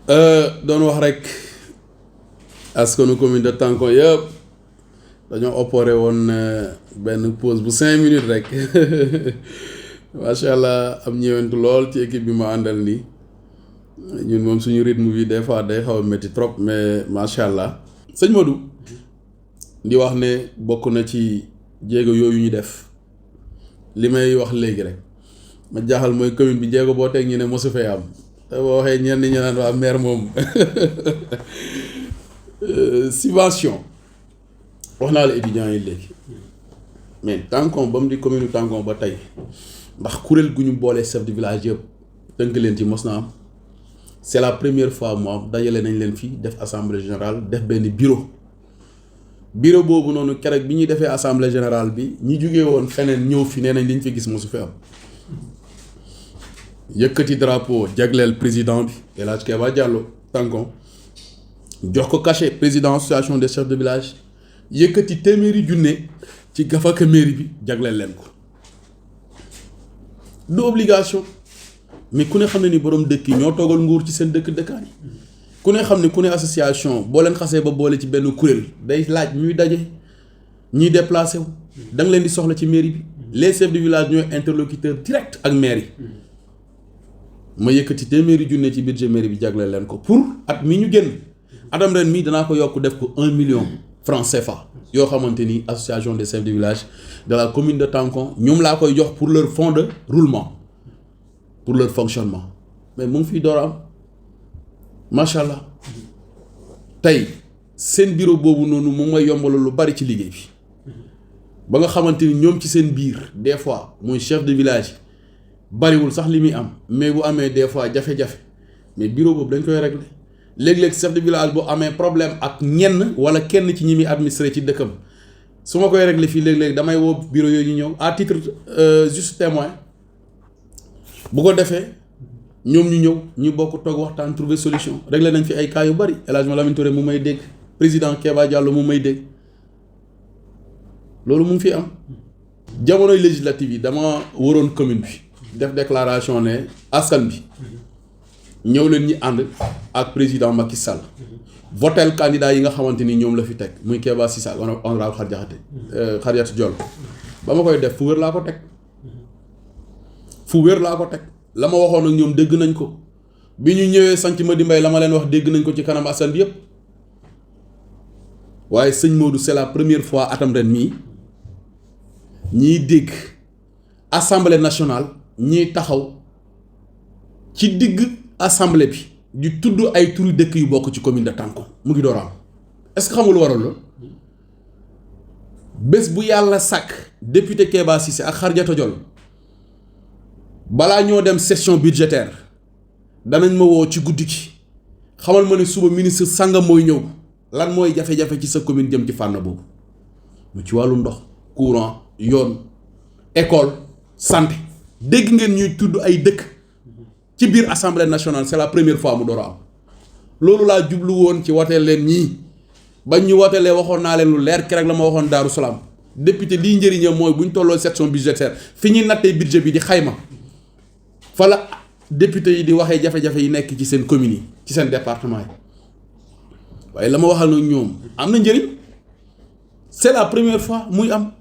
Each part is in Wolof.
doon wax rek askanu commune de Tankon yëpp dañoo opéré woon benn pause bu 5 minutes rek macha allah am ñëwantu lool ci équipe bi ma àndal nii ñun moom suñu rythme bi des fois day xaw a métti trop mais macha allah. sëñ Modou di wax ne bokk na ci jéego yooyu ñu def li may wax léegi rek ma jaaxal mooy commune bi jéego boo teg ñu ne mosu fee am. te boo waxee ñenn ñi naan waa maire moom subvention wax naa la étudiants yi léegi mais Tankon ba mu di commune Tankon ba tey ndax kuréel gu ñu boolee chef de village yëpp tënk leen ci mos na am c'est la première fois mu am dajale nañ leen fii def assemblée générale def benn bureau boobu noonu keroog bi ñuy defee assemblée générale bi ñi jugee woon feneen ñëw fi nee nañ liñ fi gis mosu fi am. yëkkati drapeau jagleel président bi El Hadj Keba Diallo Tankon jox ko cachet président association des chefs de village yëkkati téeméeri junne ci gafaka mairie bi jagleel leen ko du obligation mais ku ne xam ne ni borom dëkk yi ñoo toogal nguur ci seen dëkkaan yi ku ne xam ne ku ne association boo leen xasee ba boole ci benn kuréel day laaj ñuy daje ñuy déplacé wu da nga leen di soxla ci mairie bi les chefs de village ñooy interlocuteur direct ak mairie. ma yëkkati téeméeri junne ci budget mairie bi jagleel leen ko pour at mi ñu génn atam ren mii danaa ko yokk def ko 1 million francs CFA yoo xamante ni association des chefs de village de la commune de Tankon ñoom laa koy jox pour leur fonds de roulement pour leur fonctionnement mais mu ngi fiy door a am macha allah tey seen bureau boobu noonu moom mooy yombalal lu bari ci liggéey bi ba nga xamante ni ñoom ci seen biir des fois muy chef de village bariwul sax li muy am mais bu amee des fois jafe-jafe mais bureau boobu dañ koy régler léeg-léeg chef de village bu amee problème ak ñenn wala kenn ci ñi muy administré ci dëkkam su ma koy régler fii léeg-léeg damay woo bureau yooyu ñu ñëw à titre juste témoin bu ko defee ñoom ñu ñëw ñu bokk toog waxtaan trouver solution régler nañ fi ay cas yu bari El Hadj Malamine Touré mu may dégg président Keba Diallo mu may dégg loolu mu ngi fi am jamonoy législative yi dama waroon commune bi. def déclaration ne askan bi ñëw leen ñi ànd ak président Macky Sall votel candidat yi nga xamante ni ñoom la fi teg muy Keba Cissé ak honorable Khadijatou Diallo ba ma koy def fu wér laa ko teg la ma waxoon ak ñoom dégg nañ ko bi ñu ñëwee sanc ma di mbay la ma leen wax dégg nañ ko ci kanam askan bi yépp waaye sëñ Modou c'est la première fois atam ren mii ñiy dégg assemblée nationale ñiy taxaw ci digg assemblée bi di tudd ay turu dëkk yu bokk ci commune de Tankon mu ngi door am est-ce que xam nga lu waral loolu bés bu yàlla sàkk député Keba Cissé ak Khadijatou Diallo balaa ñoo dem session budgétaire danañ ma woo ci guddi gi xamal ma ne suba ministre sàngam mooy ñëw lan mooy jafe-jafe ci sa commune jëm ci fànn boobu mu ci wàllu ndox courant yoon école santé. dégg ngeen ñuy tudd ay dëkk ci biir assemblée nationale c'est la première fois mu door a am loolu laa jublu woon ci wateel leen ñii bañ ñu wateelee waxoon naa leen lu leer keroog la ma waxoon Daaru Salaam député lii njëriñam mooy bu ñu tolloo section budgétaire fi ñuy nattee budget bi di xayma fa la député yi di waxee jafe-jafe yi nekk ci seen communes yi ci seen département yi waaye la ma waxal nag ñoom am na njëriñ c'est la première fois muy am.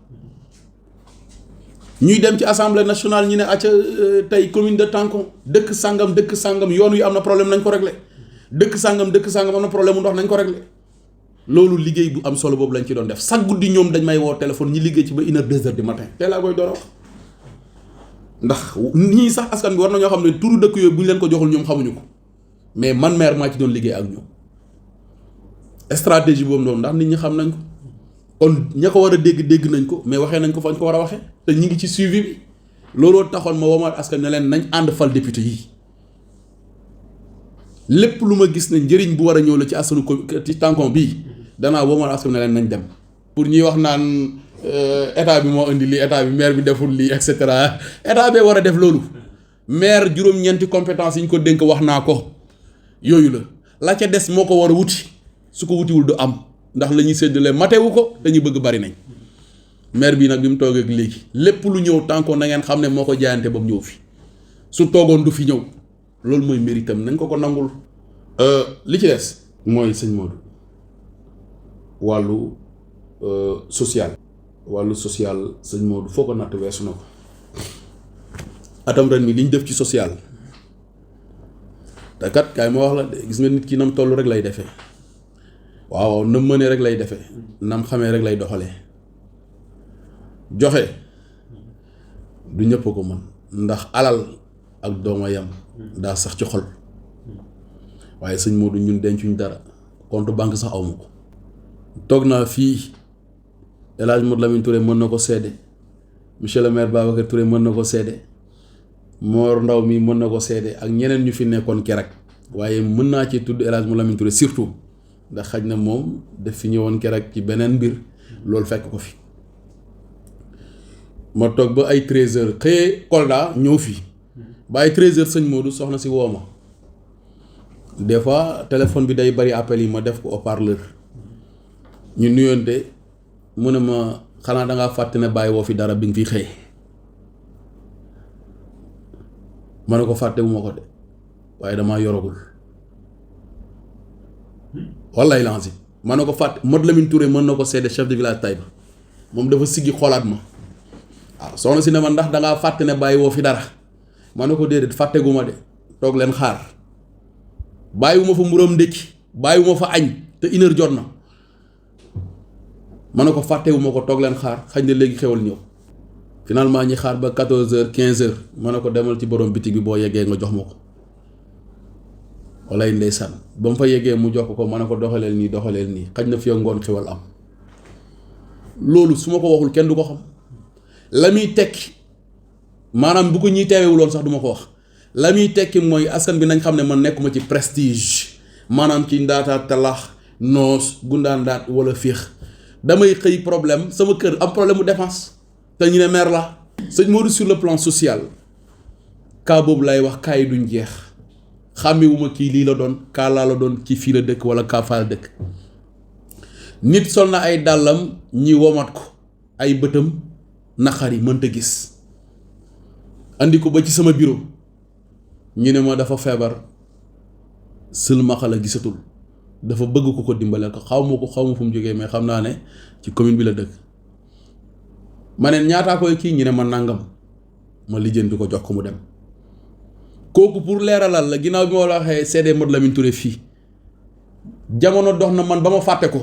ñuy dem ci assemblée nationale ñu ne acca tey commune de Tankon dëkk sangam yoon wi am na problème nañ ko régler dëkk sangam am na problème mu ndox nañ ko régler loolu liggéey bu am solo boobu lañ ci doon def chaque guddi ñoom dañ may woo téléphone ñi liggéey ci ba 1h 2h du matin tey laa koy door a wax ndax ñii sax askan bi war na ñoo xam ne turu dëkk yooyu bu ñu leen ko joxul ñoom xamuñu ko mais man maire maa ci doon liggéey ak ñoom stratégie boobu noonu ndax nit ñi xam nañ ko. kon ña ko war a dégg nañ ko mais waxee nañ ko fañ ko war a waxee te ñi ngi ci suivi bi looloo taxoon ma womaat askan ne leen nañ ànd fal député yi lépp lu ma gis ne njëriñ bu war a ñëw la ci asanu ci Tankon bii danaa womaat askan ne leen nañ dem pour ñuy wax naan état bi moo indi lii état bi maire bi deful lii et cetera état bee war a def loolu maire juróom-ñeenti compétence yi ñu ko dénk wax naa ko yooyu la ca des moo ko war a wuti su ko wutiwul du am ndax la ñuy séddale matewu ko dañuy bëgg bari nañ maire bi nag bi mu toogee ak léegi lépp lu ñëw Tankon na ngeen xam ne moo ko jaayante ba mu ñëw fi su toogoon du fi ñëw loolu mooy méritam nañ ko nangul li ci des mooy sëñ Modou wàllu social sëñ Modou foo ko natt weesu na ko atam ren mi li ñu def ci social te kat kaay ma wax la de gis nga nit ki nam toll rek lay defee waaw nam mënee rek lay defee nam xamee rek lay doxalee joxe du ñëpp ko mën ndax alal ak dooma yam daa sax ci xol waaye sëñ Modou ñun dencuñ dara compte banque sax awma ko toog naa fii El Hadj Modou Lamine Touré mën na ko seede monsieur le maire Babacar Touré mën na ko seede Mor Ndaw mi mën na ko seede ak ñeneen ñu fi nekkoon keroog waaye mën naa ci tudd El Hadj Modou Lamine Touré surtout ndax xaj na moom daf fi ñëwoon keroog ci beneen mbir loolu fekk ko fi ma toog ba ay 13h xëyee Kolda ñëw fii ba ay 13h sëñ Modou soxna si woo ma des fois téléphone bi day bari appel yi ma def ko haut-parleur ñu nuyoonte mu ne ma xanaa dangaa fàtte ne bàyyi woo fi dara bi nga fi xëy ma ne ko fàtte bu ma ko de waaye damaa yoragul wallaay lansi ma ne ko fàtte Modou Lamine Touré mën na ko seede chef de village Taïba moom dafa siggi xoolaat ma waaw soxna si ne ma ndax dangaa fàtte ne bàyyi woo fi dara ma ne ko déedéet fàtteguma de toog leen xaar bàyyiwuma fa mburam ndékki bàyyiwuma fa añ te 1h jot na ma ne ko fàttewuma ko toog leen xaar xañ na léegi xewal ñëw finalement ñi xaar ba 14h 15h ma ne ko demal ci borom bitig bi boo yeggee nga jox ma ko walay ndeysaan ba mu fa yeggee mu jox ko ma ne ko doxaleel nii xañ na fi ngoon xewal am loolu su ma ko waxul kenn du ko xam la muy tekki maanaam bu ko ñuy teewewuloon sax du ma ko wax la muy tekki mooy askan bi nañ xam ne man nekkuma ci prestige maanaam ci ndaataat talax noos gundaandaat wala féex damay xëy problème sama kër am problème mu défense te ñu ne maire la sëñ Modou sur le plan social cas boobu lay wax cas yi duñ jeex xàmmewuma kii lii la doon kaa laa la doon ci fii la dëkk wala kaa faa la dëkk nit sol na ay dàllam ñi womat ko ay bëtam naqari mënta gis andi ko ba ci sama bureau ñu ne ma dafa feebar sëlmaxa la gisatul dafa bëgg ko dimbale ko xaw ma fu mu jógee mais xam naa ne ci commune bi la dëkk ma ne ñaataa koy kii ñu ne ma nàngam ma lijjanti ko jox ko mu dem kooku pour leeralal la ginnaaw bi ma la waxee CD Modou Lamine Touré fii jamono dox na man ba ma fàtte ko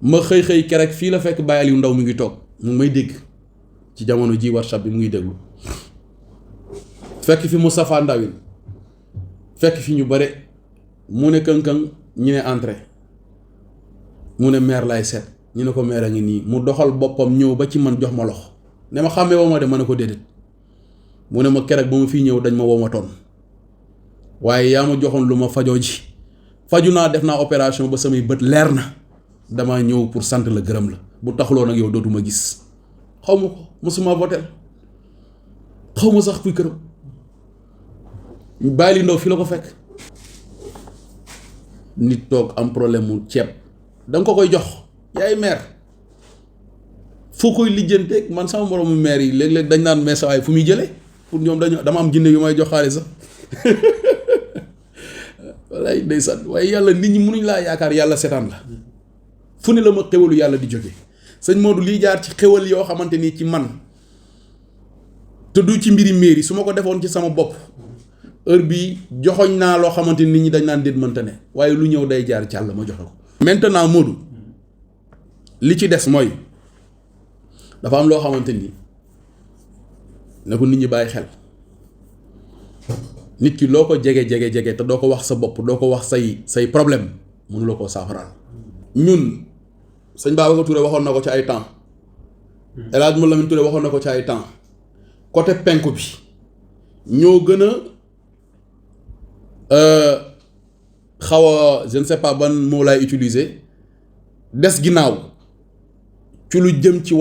ma xëy kerek fii la fekk Baye Aliou Ndaw mu ngi toog mu may dégg ci jamono ji WhatsApp bi mu ngi déglu fekk fi Moustapha Ndawin fekk fi ñu bare mu ne kënkëng ñu ne entrée mu ne maire lay seet ñu ne ko maire a ngi nii mu doxal boppam ñëw ba ci man jox ma loxo ne ma xàmmee woo ma de ma ne ko déedéet mu ne ma keroog ba ma fii ñëw dañ ma womatoon waaye yaa ma joxoon lu ma fajoo ji faju naa def naa opération ba samay bët leer na damaa ñëw pour sant la gërëm la bu taxuloo nag yow dootuma gis xaw ma ko mosuma votel xaw ma sax kuy këram bàyyi li ndaw fi la ko fekk nit toog am problème mu ceeb danga ko koy jox yaay maire foo koy lijjanteeg man sama moromu maire yi léeg-léeg dañ naan mais sawaay fu muy jëlee pour ñoom dama am jinne yu may jox xaalis sax walaay ndeysaan waaye yàlla nit ñi mënuñ laa yaakaar yàlla setaan la fu ne la ma xewalu yàlla di jóge sëñ Modou lii jaar ci xewal yoo xamante ni ci man te du ci mbiri mairie su ma ko defoon ci sama bopp heure bii joxoñ naa loo xamante ni nit ñi dañ naan déet mënta ne waaye lu ñëw day jaar càll ma joxe ko. maintenant Modou li ci des mooy dafa am loo xamante ni ne ko nit ñi bàyyi xel nit ki loo ko jege te doo ko wax sa bopp doo ko wax say problème mënuloo koo saafaraal. ñun sëñ Babacar Touré waxoon na ko ci ay temps El Hadj Modou Lamine Touré waxoon na ko ci ay temps côté penku bi ñoo gën a xaw a je ne sais pas ban moo lay utiliser des ginnaaw ci lu jëm ci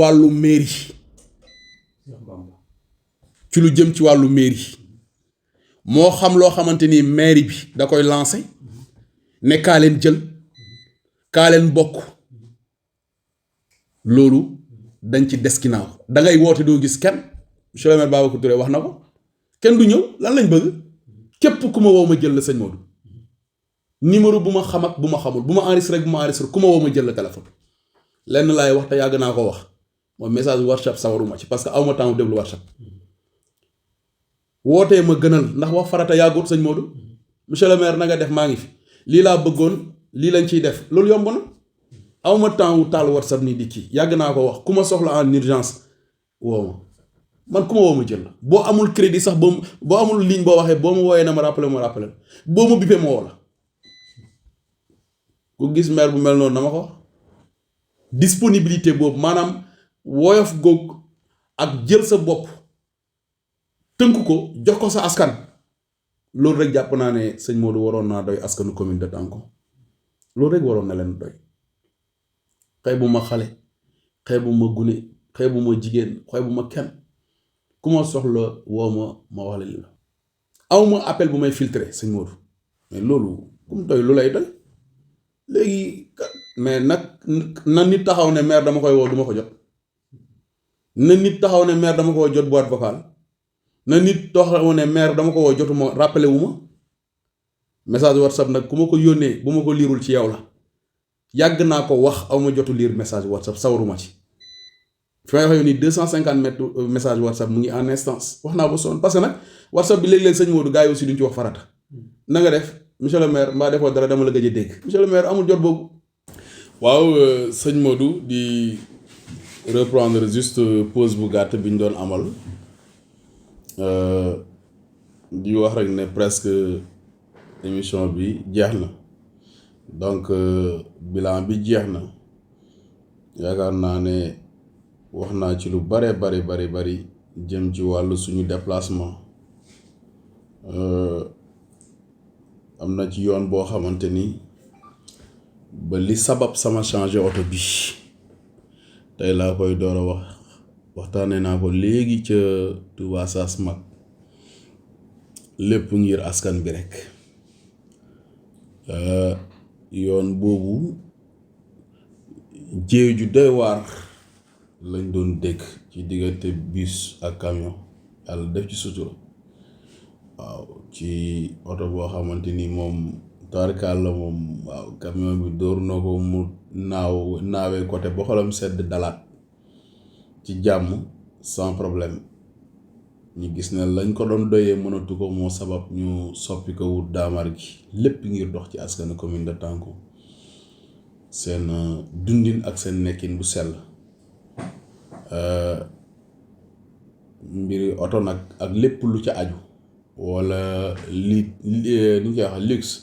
wàllu mairie moo xam loo xamante ni mairie bi da koy lancer ne kaa leen jël kaa leen bokk loolu dañ ci des ginnaaw da ngay woote doo gis kenn monsieur le maire Babacar Touré wax na ko kenn du ñëw lan lañ bëgg képp ku ma woo ma jël la sëñ Modou numéro bu ma xam ak bu ma xamul bu ma enregistré rek bu ma enregistré ku ma woo ma jël la téléphone lenn laay wax te yàgg naa ko wax mooy message WhatsApp sawaruma ci parce que aw ma temps déglu WhatsApp wootee ma gënal ndax wax farata yàggut sëñ Modou monsieur le maire na nga def maa ngi fi lii laa bëggoon lii lañ ciy def loolu yomb na aw ma temps wu taal WhatsApp nii di kii yàgg naa ko wax ku ma soxla en urgence woo ma man ku ma woo ma jël la boo amul crédit sax boo amul ligne boo waxee boo ma wooyee na ma rappelé boo ma bippee ma woo la ku gis maire bu mel noonu na ma ko wax disponibilité boobu maanaam woyof góog ak jël sa bopp tënk ko jox ko sa askan loolu rek jàpp naa ne sëñ Modou waroon naa doy askanu commune de Tanko loolu rek waroon na leen doy xeebu ma xale xeebu ma gune xeebu ma jigéen xeebu ma kenn ku ma soxla woo ma wax la li la aw ma appel bu may filtré sëñ Modou mais loolu ku mu doy lu lay doy léegi mais nag na nit taxaw ne maire dama koy woo du ma ko jot na nit taxaw ne maire dama ko woo jot boîte vocale na nit taxaw ne maire dama ko woo jotuma rappelé wu ma message WhatsApp nag ku ma ko yónnee bu ma ko liirul ci yow la yàgg naa ko wax aw ma jotu lire message WhatsApp sawaruma ci fi may waxee nii 250 message WhatsApp mu ngi en instance wax naa ba sonn parce que nag WhatsApp bi léeg-léeg sëñ Modou gars yi aussi duñ ci wax farata na nga def monsieur le maire mbaa defoo dara dama la gëj a dégg monsieur le maire amul jot boobu. waaw sëñ Modou di reprendre juste pause bu gàtt bi ñu doon amal di wax rek ne presque émission bi jeex na donc bilan bi jeex na yaakaar naa ne wax naa ci lu bari jëm ci wàllu suñu déplacement am na ci yoon boo xamante ni ba li sabab sama changer oto bi tey laa koy door a waxtaanee naa ko léegi ca Touba Saas mag lépp ngir askan bi rek yoon boobu jéew ju doy waar lañ doon dégg ci diggante bus ak camion yàlla def ci sutura waaw ci oto boo xamante ni moom taarikaal la moom waaw camion bi dóor na ko mu naawee côté ba xolam sedd dalaat ci jàmm sans problème ñu gis ne lañ ko doon doyee mënatu ko moo sabab ñu soppi ko wut daamar gi lépp ngir dox ci askanu commune de Tanko seen dundin ak seen nekkin bu sell mbiri oto nag ak lépp lu ca aju wala li ñu koy wax luxe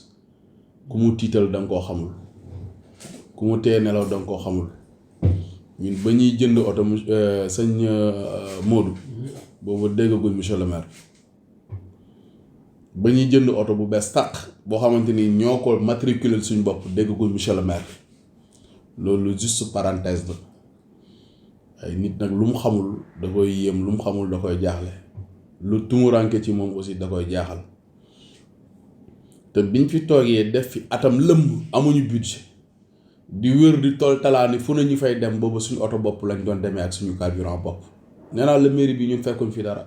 ku mu tiital danga koo xamul ku mu tee nelaw danga koo xamul ñun ba ñuy jënd oto sëñ Modou boobu déggaguñ monsieur le maire ba ñuy jënd oto bu bees tàq boo xamante ni ñoo ko matriculé suñ bopp déggaguñ monsieur le maire loolu juste parenthèse la ay nit nag lu mu xamul da koy yéem lu mu xamul da koy jaaxle lu tumuranke ci moom aussi da koy jaaxal te biñ fi toogee def fi atam lëmm amuñu budget di wër di tool talaani fu ne ñu fay dem boobu suñu oto bopp lañ doon demee ak suñu carburant bopp nee naa la mairie bi ñun fekkuñ fi dara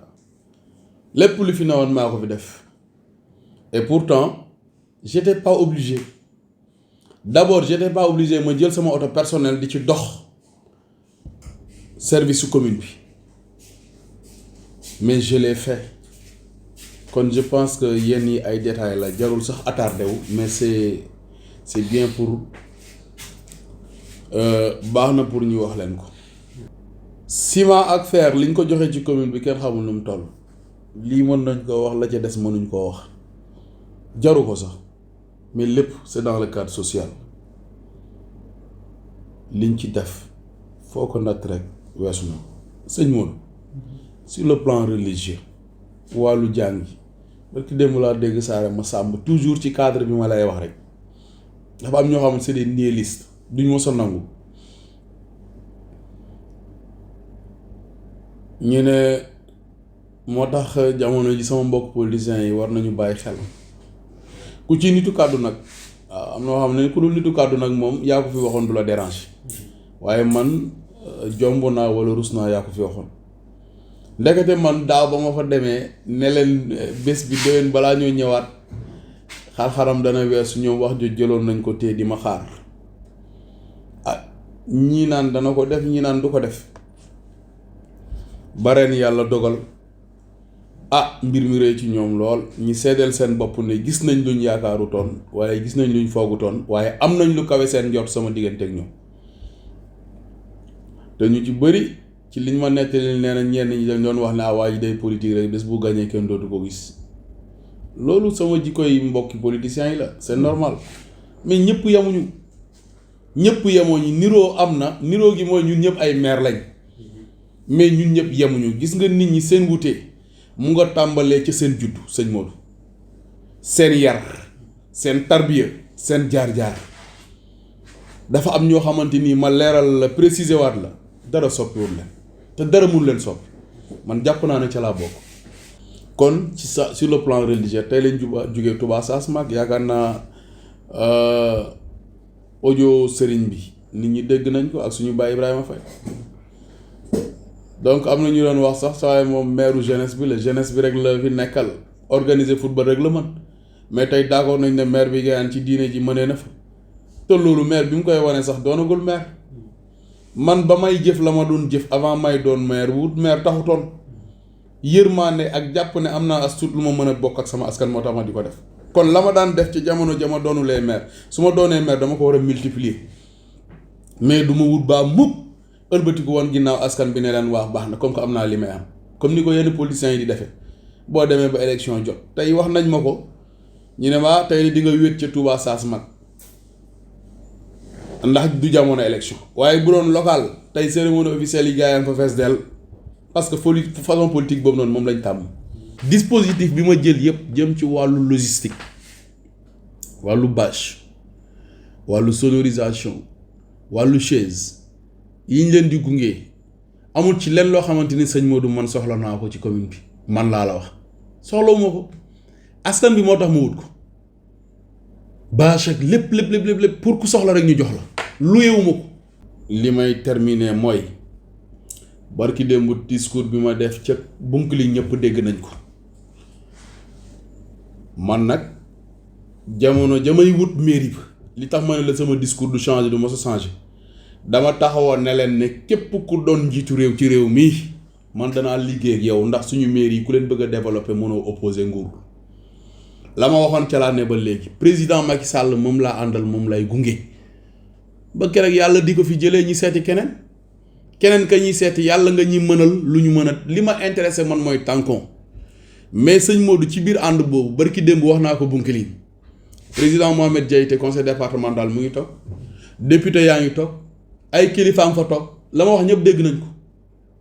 lépp lu fi newoon maa ko fi def et pourtant j'étais pas obligé d'abord j'étais pas obligé ma jël sama oto personnel di ci dox service su commune bi mais je l'ai fait kon je pense que yenn yi ay détails la jarul sax attardé wu mais c'est bien pour baax na pour ñu wax leen ko. ciment ak fer liñ ko joxe ci commune bi kenn xamul nu mu toll lii mën nañ ko wax la ca des mënuñ koo wax jaru ko sax mais lépp c'est dans le cadre social liñ ci def foo ko natt rek weesu na sëñ Modou sur le plan religieux wàllu jàng yi parce que démb laa dégg saare ma sàmb toujours ci cadre bi ma lay wax rek dafa am ñoo xam ne c'est des nihilistes duñ mos a nangu ñu ne moo tax jamono ji sama mbokk politiciens yi war nañu bàyyi xel ku ci nitu kàddu nag waaw am na xam ne ku dul nitu kàddu nag moom yaa ko fi waxoon du la déranger waaye man jomb naa wala rus naa yaa ko fi waxoon ndekete man daaw ba ma fa demee ne leen bés bi déwén balaa ñoo ñëwaat xar-xaram dana weesu ñoom wax jo jëloon nañ ko te di ma xaar ñii naan dana ko def ñii naan du ko def bareen yàlla dogal mbir mi rëy ci ñoom lool ñi seedeel seen bopp ne gis nañ luñ yaakaaru toon waaye gis nañ luñ foogu toon waaye am nañ lu kawe seen njort sama diggante ak ñoom te ñu ci bëri ci liñ ma nettali nee na ñenn ñi dañ doon wax ne waa ji day politique rek bés bu gañee kenn dootu ko gis loolu sama jikkoy mbokki politiciens yi la c'est normal mais ñëpp yemuñu ñëpp yemoo ñi niroo am na niroo gi mooy ñun ñëpp ay maire lañ mais ñun ñëpp yemuñu gis nga nit ñi seen wute mu nga tàmbalee ci seen juddu sëñ Modou seen yar seen tarbiya seen jaar-jaar dafa am ñoo xamante ni ma leeral la préciser waat la dara soppiwul leen te dara mun leen soppi man jàpp naa ne ca laa bokk kon ci sa sur le plan religieux tey lañ jógee Touba Saas Mag yaakaar naa audio sëriñ bi nit ñi dégg nañ ko ak suñu baay Ibrahima Faye donc am na ñu doon wax sax saa moom maire jeunesse bi la jeunesse bi rek la fi nekkal organiser football rek la mën mais tey d'accord nañ ne maire bi gayaan ci diine ji mënee na fa te loolu maire bi mu koy wane sax doonagul maire man ba may jëf la ma doon jëf avant may doon maire wut maire taxutoon yërmaande ak jàpp ne am naa as tuut lu ma mën a bokk ak sama askan moo tax ma di ko def kon la ma daan def ci jamono jama doonulee maire su ma doonee maire dama ko war a multiplier mais du ma wut baa mukk ëlbatiku woon ginnaaw askan bi ne leen wax baax na comme que am naa li may am comme ni ko yenn politiciens yi di defee boo demee ba élection jot tey wax nañ ma ko ñu ne ma tey di nga wéet ca Touba Saas Mag ndax du jamono élection waaye bu doon local tey cérémonie officielle yi gaa yi fa fees dell parce que façon politique boobu noonu moom lañ tàmm. dispositif bi ma jël yëpp jëm ci wàllu logistique wàllu bâche wàllu sonorisation wàllu chaise yi ñu leen di gunge amul ci leen loo xamante ni sëñ Modou man soxla naa ko ci commune bi man laa la wax soxlawu ma ko askan bi moo tax ma wut ko bâche ak lépp pour ku soxla rek ñu jox la lu yewuma ko. li may terminer mooy barki démb discours bi ma def ca bunkli ñëpp dégg nañ ko man nag jamono jamay wut mairie ba li tax ma ne la sama discours du changer du ma sa changer dama taxawoon ne leen ne képp ku doon njiitu réew ci réew mii man danaa liggéey ak yow ndax suñu mairie yi ku leen bëgg a développer mënoo opposer nguur la ma waxoon ca laa ne ba léegi président Macky Sall moom laa àndal moom lay gunge ba keroog yàlla di ko fi jëlee ñi seeti keneen ka ñuy seeti yàlla nga ñi mënal lu ñu mën a li ma intéressé man mooy Tankon mais sëñ Modou ci biir ànd boobu barki démb wax naa ko Bounkiling président Mohamed Diaité conseil départemental mu ngi toog député yaa ngi toog ay kilifaam fa toog la ma wax ñëpp dégg nañ ko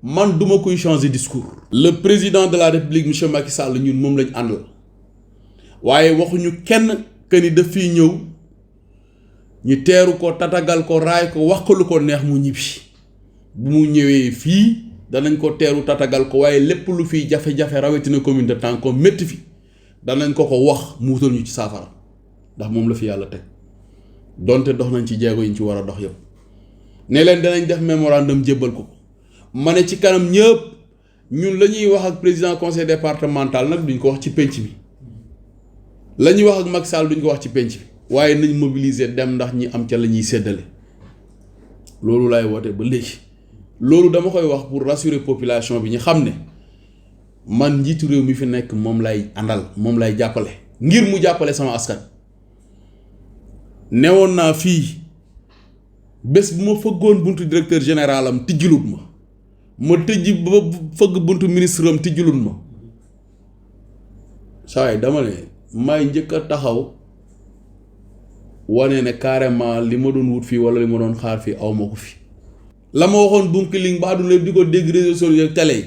man duma kuy changer discours. le président de la république monsieur Macky Sall ñun moom lañ àndal waaye waxuñu kenn que ni daf fiy ñëw ñu teeru ko tatagal ko raay ko wax ko lu ko neex mu ñibbi bu mu ñëwee fii danañ ko teeru tatagal ko waaye lépp lu fiy jafe-jafe rawatina commune de Tankon métti fi danañ ko wax mu wutal ñu ci saafara ndax moom la fi yàlla teg donte dox nañ ci jéego yi ñu ci war a dox yëpp ne leen danañ def mémorandum jébbal ko ma ne ci kanam ñëpp ñun la ñuy wax ak président conseil départemental nag duñ ko wax ci penc bi la ñuy wax ak Macky Sall duñ ko wax ci penc bi waaye nañ mobiliser dem ndax ñi am ca la ñuy séddale loolu laay woote ba léegi loolu dama koy wax pour rassurer population bi ñu xam ne man njiitu réew mi fi nekk moom lay àndal moom lay jàppale ngir mu jàppale sama askan. newoon naa fii bés bu ma fëggoon buntu directeur général am tijjilut ma tëjji ba fëgg buntu ministre am tijjilut ma saa yi dama ne may njëkk a taxaw wane ne carrément li ma doon wut fii wala li ma doon xaar fii aw ma ko fi. la ma waxoon Bounkiling ba àdduna di ko dégg réseaux sociaux ak télé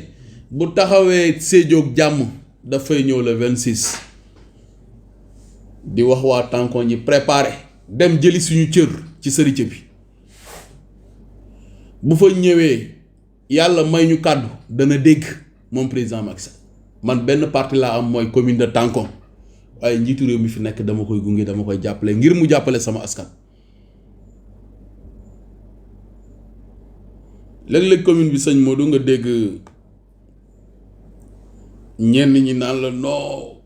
bu taxawee Sédhiou jàmm dafay ñëw le 26 di wax waa Tankon ñi préparé dem jëli suñu cër ci sëriñ bi bu fa ñëwee yàlla may ñu kàddu dana dégg moom président Macky Sall man benn parti laa am mooy commune de Tankon waaye njiitu réew mi fi nekk dama koy gunge dama koy jàppale ngir mu jàppale sama askan. léeg-léeg commune bi sëñ Modou nga dégg ñenn ñi naan la non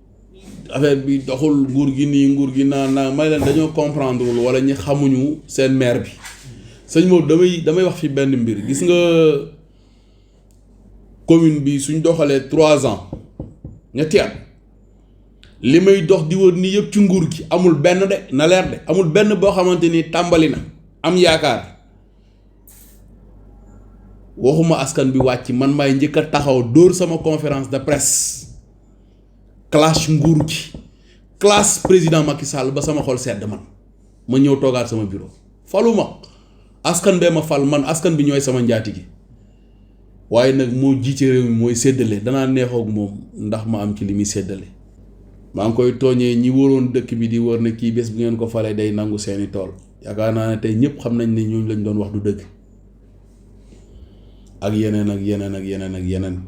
affaire bi doxul nguur gi nii nguur gi naa may leen dañoo comprendre wul wala ñi xamuñu seen maire bi sëñ Maodo damay wax fi benn mbir gis nga commune bi suñ doxalee 3 ans ñetti at li may dox di wër nii yëpp ci nguur gi amul benn de na leer de amul benn boo xamante ni tàmbali na am yaakaar waxuma askan bi wàcc man may njëkk a taxaw dóor sama conférence de presse clash nguur gi classe président Macky Sall ba sama xol sedd ma ñëw toogaat sama bureau faluma askan bee ma fal man askan bi ñooy sama njaati gi waaye nag moo jiite réew mi mooy séddale danaa neexoog moom ndax ma am ci li muy séddale maa ngi koy tooñee ñi waroon dëkk bi di wër ne kii bés bu ngeen ko falee day nangu seeni tool yaakaar naa ne tey ñëpp xam nañ ne ñooñu lañ doon wax du dëgg ak yeneen ak yeneen ak yeneen ak yeneen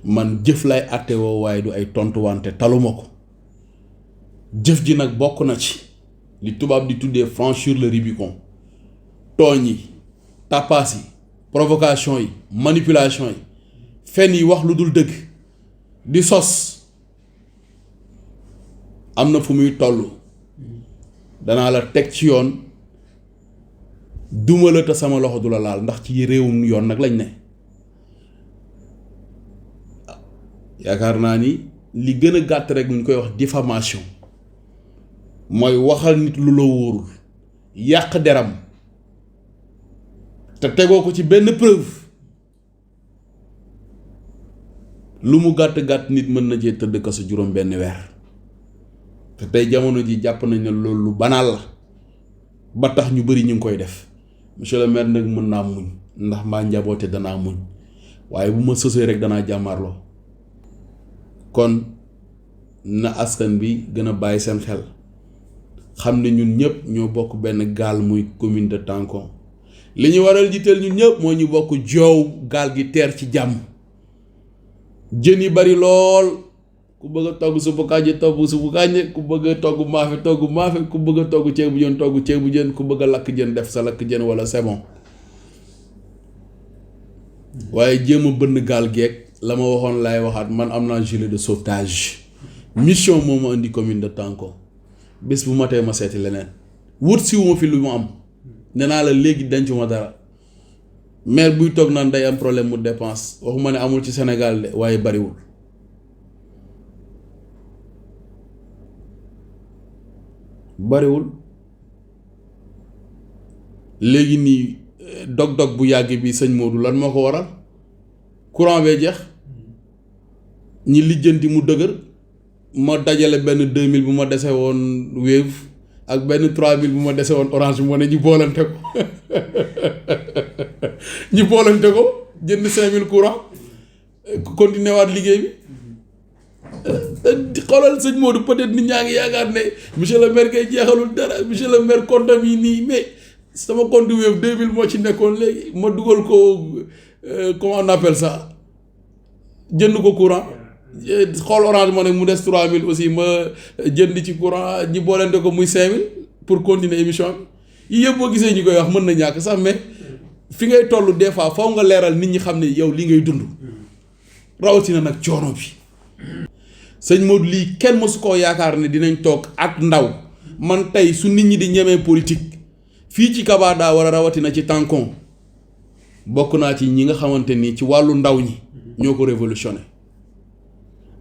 man jëf lay àtte woo waaye du ay tontuwante taluma ko jëf ji nag bokk na ci li tubaab di tuddee franchir le Rubicon tooñ yi tapaas yi provocation yi manipulation yi fen yi wax lu dul dëgg di sos am na fu muy toll danaa la teg ci yoon duma la te sama loxo du la laal ndax ci réewum yoon nag lañ ne yaakaar naa ni li gën a gàtt rek ñu koy wax diffamation mooy waxal nit lu la wóorul yàq deram te tegoo ko ci benn preuve lu mu gàtt-gàtt nit mën na cee tëdd kaso juróom benn weer te tey jamono ji jàpp nañ ne loolu lu banaal la ba tax ñu bari ñu ngi koy def monsieur le maire nag mën naa muñ ndax maa njaboote danaa muñ waaye bu ma sësee rek danaa jàmmarloo kon na askan bi gën a bàyyi seen xel xam ne ñun ñëpp ñoo bokk benn gaal muy commune de Tankon li ñu waral jiiteel ñun ñëpp moo ñu bokk joow gaal gi teer ci jàmm jën yi bari lool ku bëgg a togg suppu kànja togg suppu kànja ku bëgg a togg maafe ku bëgg a togg ceebu jën ku bëgg a lakk jën def sa lakk jën wala c'est bon waaye jéem a bënn gaal geeg la ma waxoon laay waxaat man am naa gilet de sauvetage mission moo ma indi commune de Tankon bés bu matee ma seeti leneen wut si wu ma fi lu mu am nee naa la léegi dencuma dara maire buy toog naan day am problème mu dépense waxuma ne amul ci Sénégal de waaye bariwul léegi nii dog-dog bu yàgg bi sëñ Modou lan moo ko waral courant bee jeex ñi lijjanti mu dëgër ma dajale benn 2000 bu ma dese woon Wave ak benn 3000 bu ma dese woon Orange Money ñu boolante ko jënd 5000 courant continuer waat liggéey bi xoolal sëñ Modou peut-être nit ñaa ngi yaakaar ne monsieur le maire kay jeexalul dara monsieur le maire compte yi nii mais sama compte Wave 2000 moo ci nekkoon léegi ma dugal ko comment on appelle ça jënd ko courant xool Orange Money mu des 3000 aussi ma jënd ci courant ñi boolente ko muy 5000 pour continuer émission bi yii yëpp boo gisee ñi koy wax mën na ñàkk sax mais fi ngay toll des fois faw nga leeral nit ñi xam ne yow li ngay dund rawatina nag coono bi sëñ Modou lii kenn mësu koo yaakaar ne dinañ toog ak ndaw man tey su nit ñi di ñemee politique fii ci Kabada wala rawatina ci Tankon bokk naa ci ñi nga xamante ni ci wàllu ndaw ñi ñoo ko révolutionné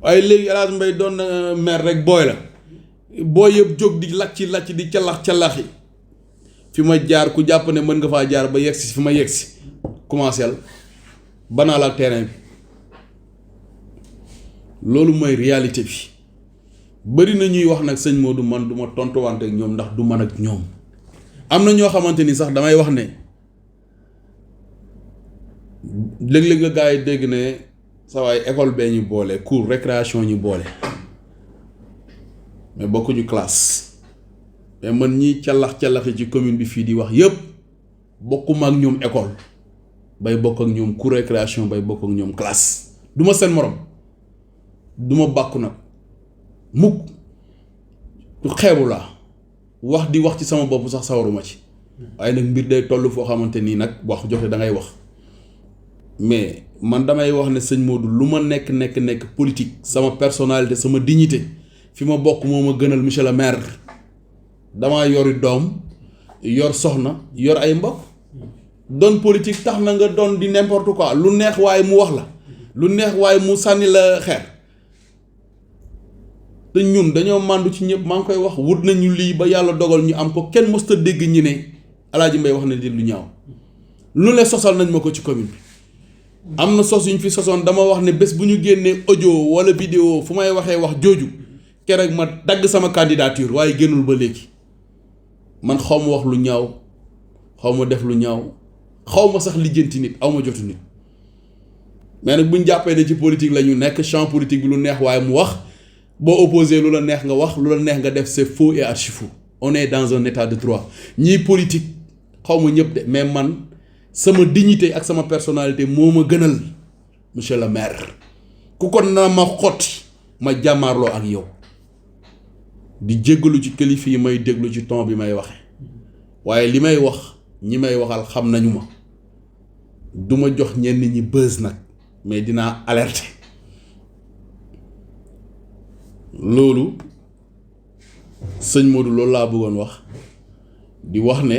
waaye léegi El Hadj Mbaye doon na maire rek booy la booy yëpp jóg di lacc di calax-calaxi fi ma jaar ku jàpp ne mën nga faa jaar ba yegsi fi ma yegsi commencé la banaal ak terrain bi loolu mooy réalité bi bari na ñuy wax nag sëñ Modou man du ma tontuwante ak ñoom ndax du man ak ñoom am na ñoo xamante ni sax damay wax ne léeg-léeg nga gars yi dégg ne sa waay école bee ñu boole cours récréation ñu boole mais bokkuñu classe mais man ñi calax-calaxi ci commune bi fii di wax yëpp bokkuma ak ñoom école bay bokk ak ñoom cours récréation bay bokk ak ñoom classe du ma seen morom du ma bàkku nag mukk du xeebu laa wax di wax ci sama bopp sax sawaruma ci waaye nag mbir day toll foo xamante nii nag wax joxe da ngay wax mais man damay wax ne sëñ Modou lu ma nekk politique sama personnalité sama dignité fi ma bokk moo ma gënal monsieur le maire damaa yori doom yor soxna yor ay mbokk doon politique tax na nga doon di n'importe quoi lu neex waaye mu wax la lu neex waaye mu sànni la xeer te ñun dañoo màndu ci ñëpp maa ngi koy wax wut nañu lii ba yàlla dogal ñu am ko kenn mësta dégg ñi ne Alaaji Mbay wax na di lu ñaaw lu ne sosal nañ ma ko ci commune bi am na sos yu ñu fi sosoon dama wax ne bés bu ñu génnee audio wala vidéo fu may waxee wax jooju keroog ma dagg sama candidature waaye génnul ba léegi man xaw ma wax lu ñaaw xaw ma def lu ñaaw xaw ma sax lijjanti nit aw ma jotu nit mais nag bu ñu jàppee ne ci politique la ñu nekk champ politique bi lu neex waaye mu wax boo opposé lu la neex nga wax lu la neex nga def c'est faux et archi faux on est dans un état de droit ñii politique xaw ma ñëpp de mais man sama dignité ak sama personnalité moo ma gënal monsieur le maire ku ko na ma xotti ma jàmmaarloo ak yow di jéggalu ci kilifa yi may déglu ci ton bi may waxe waaye li may wax ñi may waxal xam nañu ma duma jox ñenn ñi buzz nag mais dinaa alerter loolu sëñ Modou loolu laa bëggoon wax di wax ne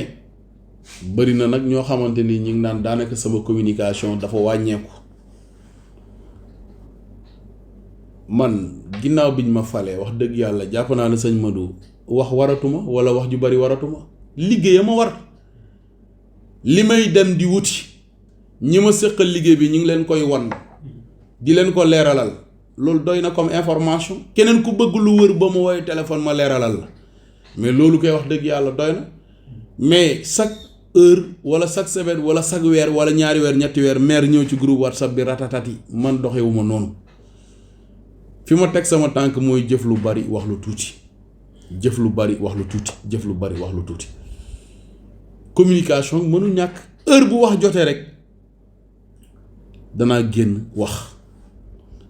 bari na nag ñoo xamante ni ñu ngi naan daanaka sama communication dafa wàññeeku man ginnaaw biñ ma falee wax dëgg yàlla jàpp naa ne sëñ Modou wax waratuma wala wax ju bari waratuma liggéey ma war li may dem di wuti ñi ma séqal liggéey bi ñu ngi leen koy wan di leen ko leeralal loolu doy na comme information keneen ku bëgg lu wër ba ma woy téléphone ma leeralal la mais loolu koy wax dëgg yàlla doy na mais chaque heure wala chaque semaine wala chaque weer wala ñaari weer ñetti weer maire ñëw ci groupe WhatsApp bi ratatati man doxewuma noonu fi ma teg sama tànk mooy jëf lu bari wax lu tuuti jëf lu bari wax lu tuuti jëf lu bari wax lu tuuti communication mënu ñàkk heure bu wax jotee rek danaa génn wax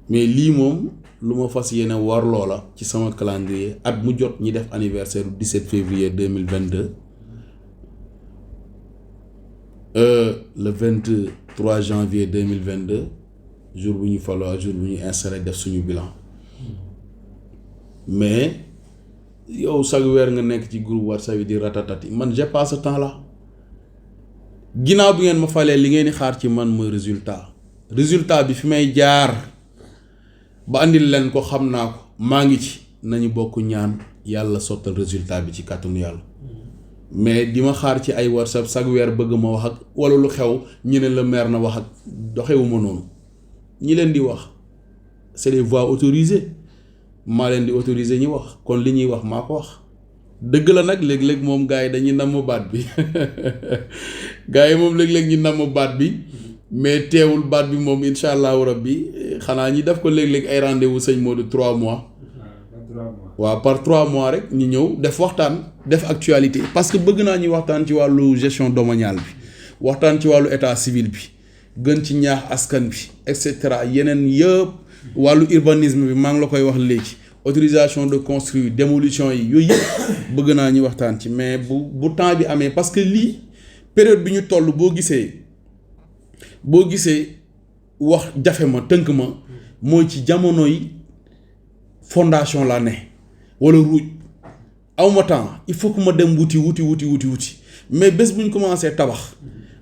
mais lii moom lu ma fas yéene war loola ci sama calendrier at mu jot ñi def anniversaire du 17 février 2022 le 23 janvier 2022 jour bu ñu faloo jour bu ñu installé def suñu bilan mais yow chaque weer nga nekk ci groupe WhatsApp yi di ratatati man j'ai pas ce temps là ginnaaw bi ngeen ma falee li ngeen di xaar ci man mooy résultat bi fi may jaar ba andil leen ko xam naa ko maa ngi ci nañu bokk ñaan yàlla sottal résultat bi ci kàttanu yàlla mais di ma xaar ci ay WhatsApp chaque weer bëgg ma wax ak wala lu xew ñu ne la maire na wax ak doxewuma noonu ñi leen di wax c'est des voix autorisées maa leen di autoriser ñi wax kon li ñuy wax maa ko wax dëgg la nag léeg-léeg moom gars yi dañuy namm baat bi gars yi moom léeg-léeg ñu namm baat bi mais teewul baat bi moom incha allahu rabbi xanaa ñi def ko léeg-léeg ay rendez-vous sëñ Modou 3 mois waaw par 3 mois rek ñu ñëw def waxtaan def actualité parce que bëgg naa ñuy waxtaan ci wàllu gestion domaniale bi waxtaan ci wàllu état civil bi gën ci ñaax askan bi et cetera yeneen yëpp wàllu urbanisme bi maa ngi la koy wax léegi autorisation de construire démolition yi yooyu yëpp bëgg naa ñuy waxtaan ci mais bu temps bi amee parce que lii période bi ñu toll boo gisee wax jafe ma tënk ma mooy ci jamono yi fondation laa ne wala ruuj awma temps il faut que ma dem wuti mais bés bu ñu commencé tabax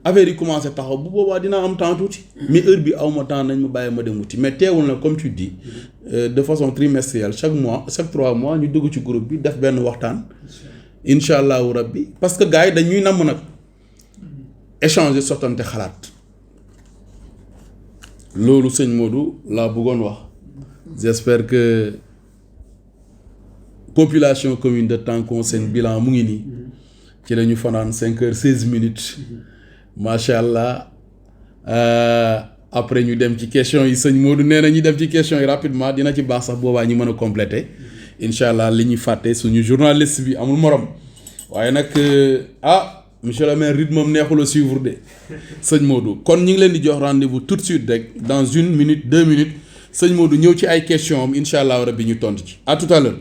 affaire yi commencé taxaw bu boobaa dinaa am temps tuuti mais heure bi awma temps nañ ma bàyyi ma dem wuti mais teewul na comme tu dis de façon trimestrielle chaque 3 mois ñu dugg ci groupe bi def benn waxtaan incha allahu rabbi parce que gars yi dañuy namm nag échanger sottante xalaat loolu sëñ Modou laa bëggoon wax j'espère que population commune de Tankon seen bilan mu ngi nii ci la ñu fanaan 5h16 macha allah après ñu dem ci question yi sëñ Modou nee na ñu dem ci question yi rapidement dina ci baax sax boobaa ñu mën a compléter incha allah li ñuy fàtte suñu journaliste bi amul morom waaye nag monsieur le maire rythme am neexul a suivre de sëñ Modou kon ñu ngi leen di jox rendez-vous tout de suite rek dans 1 minute 2 minutes sëñ Modou ñëw ci ay questions am incha allah rabbi ñu tontu ci à tout à l'heure